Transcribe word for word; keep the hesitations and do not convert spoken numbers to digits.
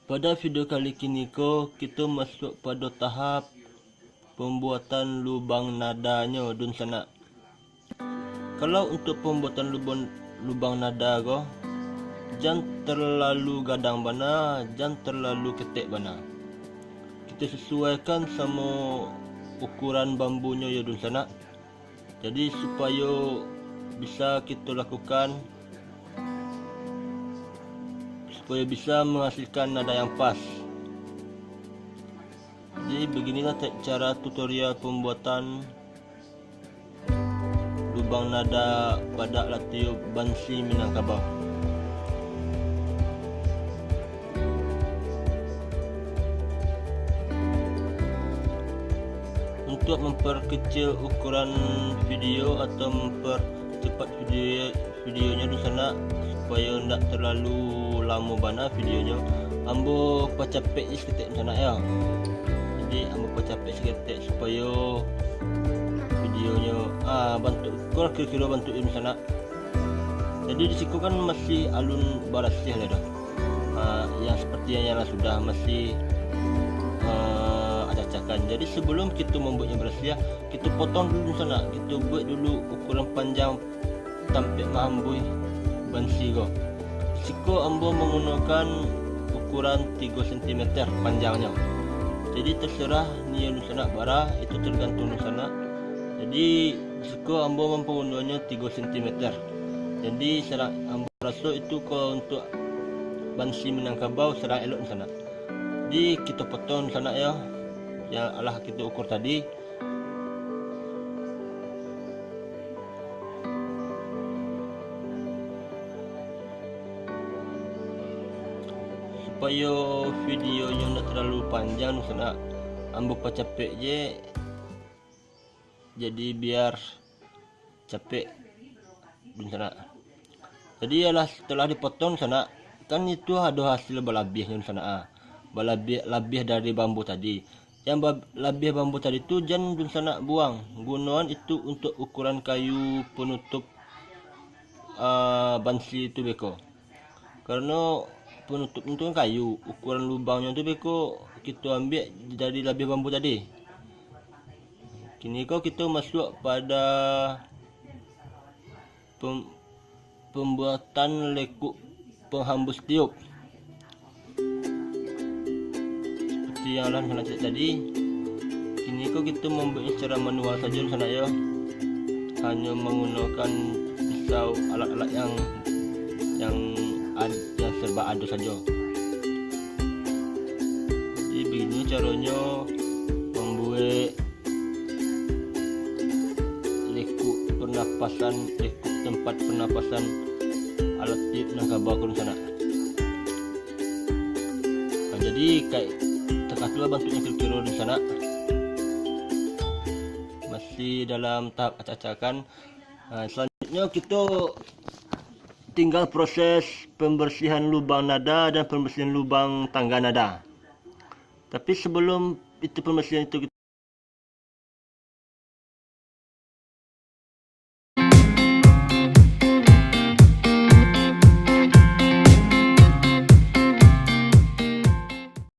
Pada video kali kini ko, kito masuak pado tahap pambuatan lubang nadanyo, dunsanak. Kalau untuak pambuatan lubang, lubang nada ko, jan terlalu gadang bana, jan terlalu ketek bana. Kito sesuaikan samo ukuran bambunyo yo, dunsanak. Jadi, supayo bisa kito lakukan, supayo bisa menghasilkan nada yang pas. Jadi, beginilah te-, cara tutorial pembuatan lubang nada pada alat tiup bansi Minangkabau. Untuk memperkecil ukuran video atau mempercepat video, videonyo, dunsanak, supayo ndak terlalu lamo bana videonyo, ambo pacapek je saketek, dunsanak, yo. Jadi, ambo pacapek saketek supayo videonyo, ah, bantuak, iko lah kiro-kiro bantuaknyo, dunsanak. Jadi, di siko kan masih alun barasiah lai doh. Ah, yang seperti yang, yang lah sudah masih, ah, acak-acakan. Jadi, sebelum kito mambueknyo barasiah, kito potong dulu, dunsanak. Kito buek dulu ukuran panjang tampek maambuih bansi ko. Siko ambo manggunokan ukuran tigo sentimeter panjangnyo. Jadi, terserah nio dunsanak bara, itu tergantung dunsanak. Jadi, siko ambo mampagunoannyo tigo sentimeter. Jadi, sadang ambo raso itu ko untuak bansi Minangkabau sadang elok dunsanak. Jadi, kito potong dunsanak yo, yang alah kito ukur tadi. Supayo videonyo ndak terlalu panjang, dunsanak, ambo pacapek je, jadi biar capek, dunsanak. Jadi, alah, setelah dipotong, dunsanak, kan itu ado hasil balabiahnyo, dunsanak, ah. Balabiah, labiah dari bambu tadi. Yang ba-, labiah bambu tadi tu jan dunsanak buang, gunoan itu untuak ukuran kayu penutup, ah, bansi tu beko. Karano penutup tu kan kayu, ukuran lubangnyo tu beko kito ambiak dari labiah bambu tadi. Kini ko kito masuak pada pem-, pembuatan lekuk penghambus tiup. Seperti yang lah dunsanak caliak tadi, kini ko kito mambueknyo secara manual sajo, dunsanak yo. Hanyo manggunokan pisau, alat-alat yang, yang ad-, yang serba ado sajo. Jadi, begini caronyo mambuek lekuk pernapasan, lekuk tempat pernapasan alat tiup Minangkabau ko, dunsanak. Nah, jadi, kayak takah tu lah bantuaknyo kiro-kiro, dunsanak. Masih dalam tahap acak-acakan. Nah, selanjutnyo kito tinggal proses pembersihan lubang nada dan pembersihan lubang tangga nada. Tapi sebelum itu pembersihan itu